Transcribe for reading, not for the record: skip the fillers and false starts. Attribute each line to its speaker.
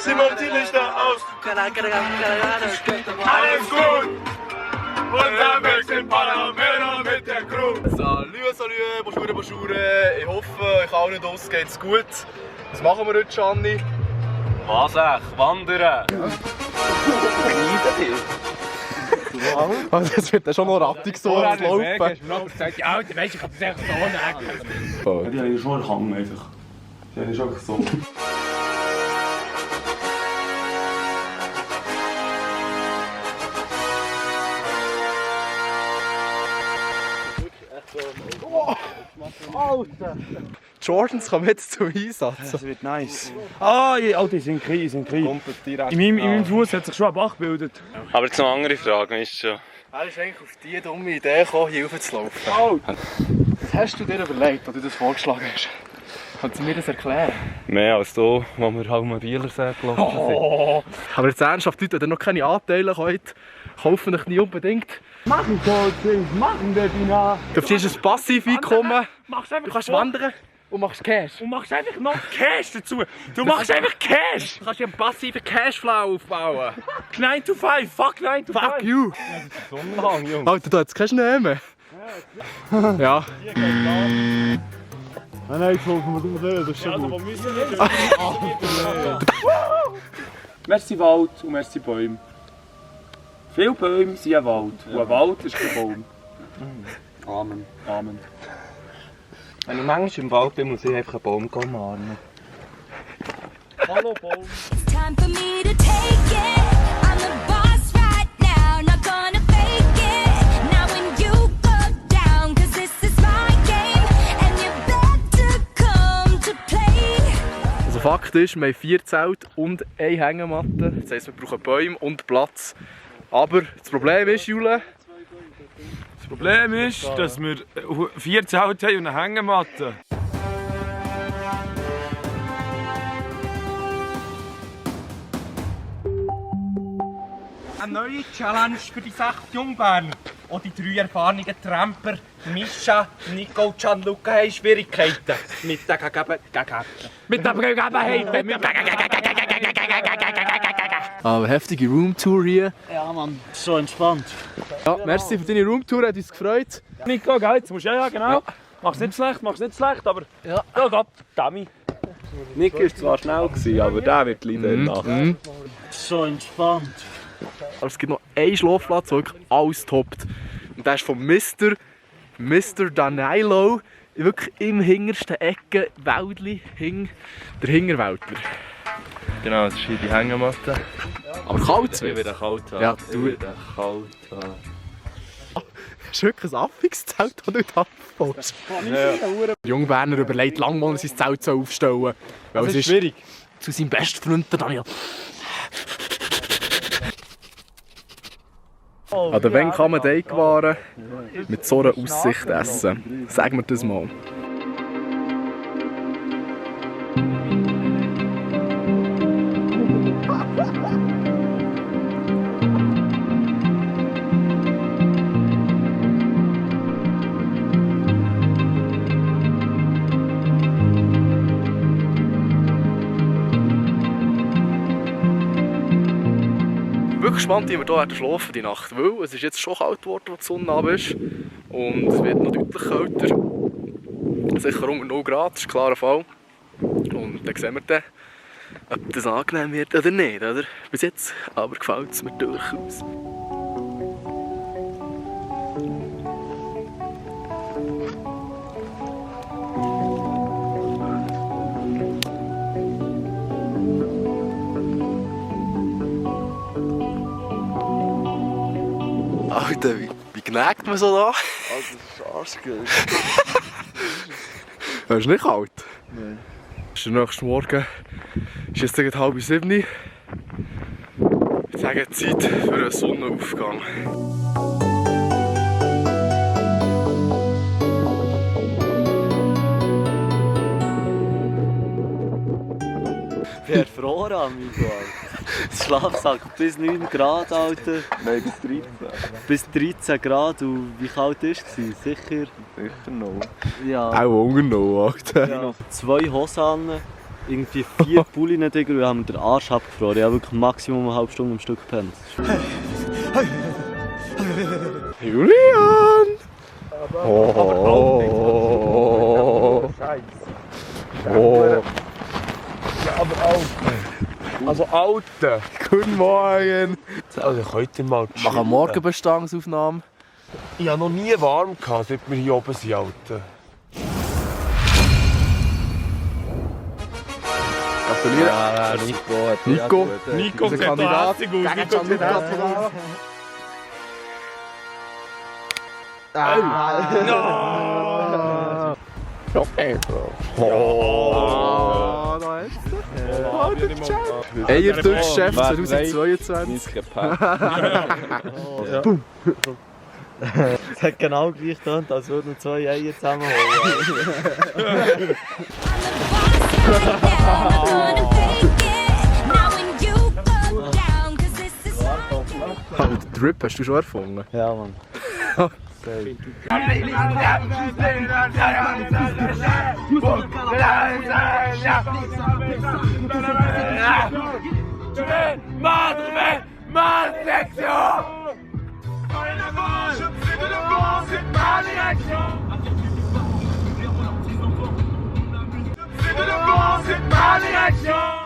Speaker 1: sie macht die Lichter aus. Alles gut! Unterwegs in Panamera mit der Crew.
Speaker 2: Salut, bonjour. Ich hoffe, euch allen draussen geht's gut. Was machen wir heute, Gianni?
Speaker 1: Was echt? Wandern!
Speaker 2: Also es wird ja schon noch rattig so laufen.
Speaker 1: Ja, Alter, weisst ich hab das echt so nicht. Die haben schon einen Hang einfach. Die haben schon einfach so.
Speaker 2: Alter! Jordans kommen jetzt zum Einsatz.
Speaker 3: Das wird nice. Ah, oh, die sind klein, In meinem Fuß hat sich schon ein Bach gebildet.
Speaker 1: Aber jetzt noch eine andere Frage, weißt du schon?
Speaker 2: Er ist eigentlich auf die dumme Idee gekommen, hier raufzulaufen.
Speaker 3: Oh.
Speaker 2: Was hast du dir überlegt, als du das vorgeschlagen hast? Kannst du mir das erklären?
Speaker 1: Mehr als hier, wo wir halt am Bielersee gelaufen sind.
Speaker 2: Oh. Aber jetzt ernsthaft, Leute, wenn ihr noch keine Anteile habt, kaufen euch nicht unbedingt.
Speaker 3: Machen wir Dina.
Speaker 2: Du verstehst ein Passiveinkommen,
Speaker 3: Machst einfach
Speaker 2: du kannst wandern und machst Cash.
Speaker 3: und machst einfach noch Cash dazu. Du machst einfach Cash.
Speaker 2: Du kannst dir einen passiven Cashflow aufbauen.
Speaker 3: 9 to 5, fuck 9 to 5.
Speaker 2: Fuck you!
Speaker 1: Sonnenhang, Junge.
Speaker 2: Alter, da hat es keinen Schnee mehr. Ja.
Speaker 3: Nein, ich hoffe, das ist schon gut. Merci Wald und merci Bäume. Viele Bäume sind ein Wald und ein Wald ist kein Baum. Amen. Amen.
Speaker 1: Wenn ich manchmal im Wald bin, muss ich einfach einen Baum umarmen.
Speaker 3: Hallo Baum.
Speaker 4: Time for me to take it. I'm the boss right now, not gonna fake it. Now when you go down, cause this is my game, and you better come to play.
Speaker 2: Also Fakt ist, wir haben 4 Zelte und eine Hängematte. Das heisst, wir brauchen Bäume und Platz. Aber das Problem ist, Jule,
Speaker 3: Das Problem ist, dass wir 4 Zelte haben und eine Hängematte.
Speaker 5: Eine neue Challenge für die 6 Jungberner. Auch die 3 erfahrenen Tramper, Mischa, Nico und Gianluca, haben Schwierigkeiten. Mit der
Speaker 2: aber heftige Roomtour hier.
Speaker 3: Ja Mann, so entspannt.
Speaker 2: Ja, merci für deine Roomtour, hat uns gefreut.
Speaker 3: Nico, gell? Jetzt musst du ja genau.
Speaker 2: Ja.
Speaker 3: Mach's nicht schlecht, aber
Speaker 2: Ja.
Speaker 3: ja, Gott, Dummy.
Speaker 1: Nick war zwar schnell, aber der wird leider nach.
Speaker 3: So entspannt.
Speaker 2: Aber es gibt noch einen Schlafplatz, der wirklich alles toppt. Und der ist von Mr. Danilo. Wirklich im hintersten Ecke, Wäldli, der Hingerwäldler.
Speaker 1: Genau, das ist hier die Hängematte.
Speaker 2: Aber kalt
Speaker 1: Ich will wieder kalt haben.
Speaker 2: Ja,
Speaker 1: Ich
Speaker 2: du-
Speaker 1: will wieder kalt haben.
Speaker 2: Das ist wirklich ein Affungszelt, das du nicht abbaust. Der junge Berner überlegt lange, wann er sein Zelt aufstellen soll. Weil es ist
Speaker 3: schwierig.
Speaker 2: zu seinem besten Freund der Daniel. An der Weng kann man Teigwaren mit so einer Aussicht essen. Sagen wir das mal. Wirklich gespannt, wie wir hier schlafen die Nacht, weil es ist jetzt schon kalt geworden, als die Sonne runter ist und es wird noch deutlich kälter. Sicher unter 0 Grad, das ist ein klarer Fall. Und dann sehen wir dann, ob das angenehm wird oder nicht, oder? Bis jetzt aber gefällt es mir durchaus. Alter, wie gnägt man so da?
Speaker 3: Also, das ist arschgeil.
Speaker 2: Ist nicht kalt? Nein. Es ist der nächste Morgen. Es ist jetzt 6:30. Ich sage Zeit für einen Sonnenaufgang.
Speaker 6: Ich bin erfroren, amigo. Das Schlafsack bis 9 Grad, Alter.
Speaker 1: Nein, bis 13.
Speaker 6: Bis 13 Grad. Und wie kalt war es? Sicher?
Speaker 1: Sicher noch.
Speaker 6: Ja.
Speaker 2: Auch unter noch, Alter.
Speaker 6: Ja. 2 Hosen an. irgendwie 4 Pullen, Digga, und haben den Arsch abgefroren. Ich habe wirklich Maximum eine halbe Stunde am Stück gepennt.
Speaker 3: Julian! Oh! Oh! Ja, aber auch. Also, Alter! Guten Morgen! Also, könnt ihr mal chillen?
Speaker 2: Machen eine Morgenbestandsaufnahme.
Speaker 3: Ich habe noch nie warm gehabt, seit wir hier oben sind, Alter.
Speaker 2: Gratuliere. Nico.
Speaker 3: Nico
Speaker 2: Unser Kandidat.
Speaker 3: Nico sieht hässlich aus. Okay, Bro.
Speaker 2: Oh, da ist er. Eiertauschchef 2022.
Speaker 6: Es hat genau gleich getan, als würden wir 2 Eier zusammenholen.
Speaker 2: Den Drip hast du schon erfunden?
Speaker 6: Ja, Mann.
Speaker 1: C'est de la